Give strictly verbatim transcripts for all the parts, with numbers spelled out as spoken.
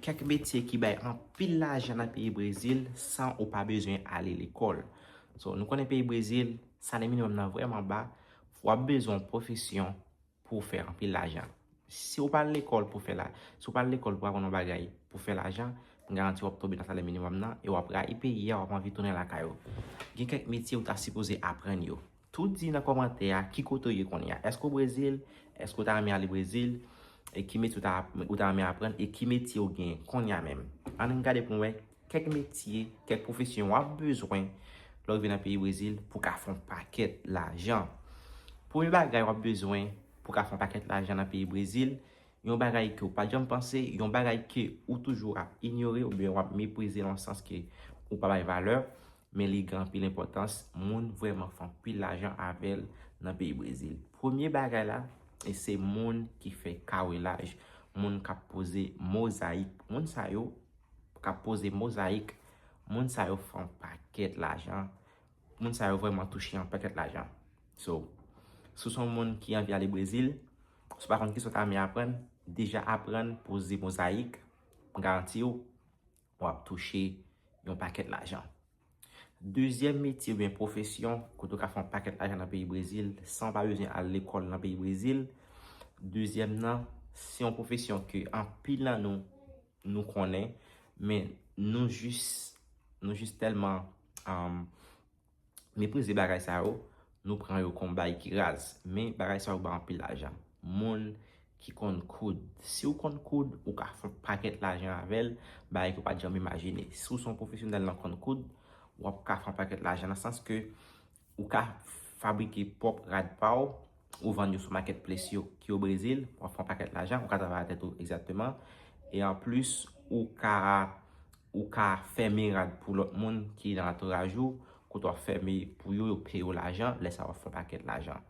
Kèk metye ki bay anpil lajan nan peyi Brezil san ou pa bezwen ale lekòl. So, nou konnen peyi Brezil, salè minimòm nan vrèman ba, w ap bezwen yon pwofesyon pou w fè anpil lajan. Si w pa al lekòl pou fè la, si w pa al lekòl pou aprann yon bagay pou fè lajan, m garanti w ap tonbe nan salè minimòm nan e w ap rayi peyi a, w ap anvi tounen lakay ou. Gen kèk metye ou ta sipoze aprann yo. Tou di nan kòmantè a ki kote w ye kounye a. Èske w Brezil? Èske w ta renmen ale Brezil? E ki metye w ta, ou ta renmen aprann? E ki metye w gen kounye a menm? Ann gade pou n wè kèk metye, kèk pwofesyon w ap bezwen lè w rive nan peyi Brezil pou w ka fè yon pakèt lajan. Premye bagay w ap bezwen pou w ka fè yon pakèt lajan nan peyi Brezil, yon bagay ke w pa t janm panse, yon bagay ke ou toujou ap inyore oubyen w ap meprize nan sans ke ou pa bay valè, men li gen anpil enpòtans, moun vrèman fè anpil lajan avè l nan peyi Brezil. Premye bagay la, e se moun ki fè kawelaj, moun k ap poze mozayik. Moun sa yo k ap poze mozayik, moun sa yo fè yon pakèt lajan. Moun sa yo vrèman touche yon pakèt lajan. So, si w se yon moun ki anvi ale Brezil, si w pa konn kisa w ta renmen aprann, deja aprann poze mozayik, m garanti w, w ap touche yon pakèt lajan. Dezyèm metye oubyen pwofesyon kote w ka fè yon pakèt lajan nan peyi Brezil san w pa bezwen al lekòl nan peyi Brezil. Dezyèm nan, se yon pwofesyon ke anpil nan nou, nou konnen, men nou jis, nou jis tèlman um, meprize bagay sa yo, nou pran yo kòm bagay ki raz. Men bagay sa yo ba anpil lajan. Moun ki konn koud. Si w konn koud, ou ka fè yon pakèt lajan avè l, bagay ke w pa t janm imajine. Si w se yon pwofesyonèl nan konn koud, w ap ka fè yon pakèt lajan nan sans ke ou ka fabrike pwòp rad pa w, ou vann yo sou marketplace yo ki o Brezil, w ap fè yon pakèt lajan, ou ka travay a tèt ou egzakteman. E anplis, ou ka, ou ka fèmen rad pou lòt moun ki nan antouraj ou, kote w ap fèmen pou yo, yo peye w lajan, lè sa w ap fè yon pakèt lajan.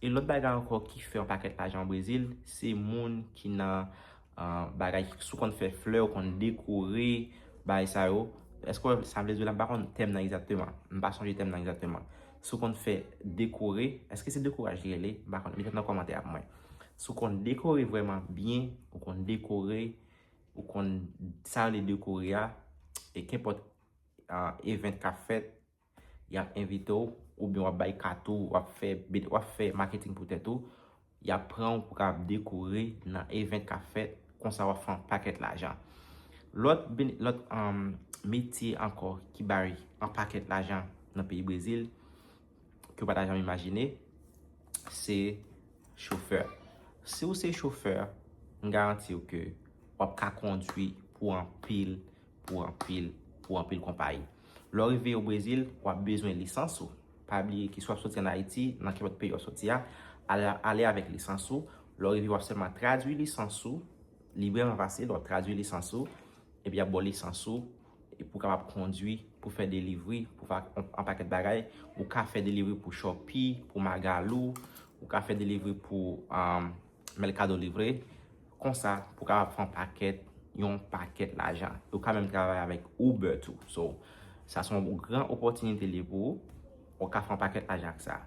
E lòt bagay ankò ki fè yon pakèt lajan o Brezil, se moun ki nan, ah, bagay, si w konn fè flè, w konn dekore, bagay sa yo. Èske w wè sa m vle di w la? M pa konn tèm nan egzakteman. M pa sonje tèm nan egzakteman. Si w konn fè dekore, èske se dekoraj li rele? M pa konn. Mete nan kòmantè a pou mwen. Si w konn dekore vrèman byen, ou konn dekore, ou konn sa yo rele dekore a, e kenpòt, ah, event k ap fèt, y ap envite w, oubyen w ap bay kat ou, w ap fè, w ap fè marketing pou tèt ou, y ap pran w pou w ka dekore nan event k ap fèt, konsa w ap fè yon pakèt lajan. Lòt, lòt, um, metye ankò ki bay yon pakèt lajan nan peyi Brezil, ke w pa ta janm imajine, se chofè. Si w se chofè, m garanti w ke w ap ka kondwi pou anpil, pou anpil, pou anpil konpayi. Lè w rive o Brezil, w ap bezwen lisans ou. Pa bliye ke si w ap soti ann Ayiti, nan kenpòt peyi w ap soti a, ale, ale avèk lisans ou. Lè w rive, w ap sèlman tradui lisans ou. Li vrèman fasil, w ap tradui lisans ou, epi y ap ba w lisans ou, e pou w kapab kondwi, pou fè delivri, pou fè yon, yon pakèt bagay. Ou ka fè delivri pou Shopee, pou Magalou, ou ka fè delivri pou, um, Mercado Livre. Konsa, pou w kapab fè yon pakèt, yon pakèt lajan. Ou ka menm travay avèk Uber tou. So, sa se yon gran opòtinite li ye pou ou. Ou ka fè yon pakèt lajan ak sa.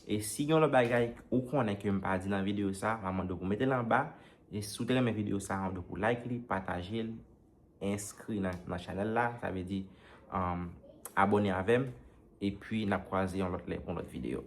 E si gen yon lòt bagay ou konnen ke m pa di nan videyo sa, m ap mande w pou mete l anba. E si w te renmen videyo sa, m ap mande w pou like li, pataje l, enskri nan, nan chanèl la, sa vle di, um, abòne avè m, epi n ap kwaze yon lòt lè pou yon lòt videyo.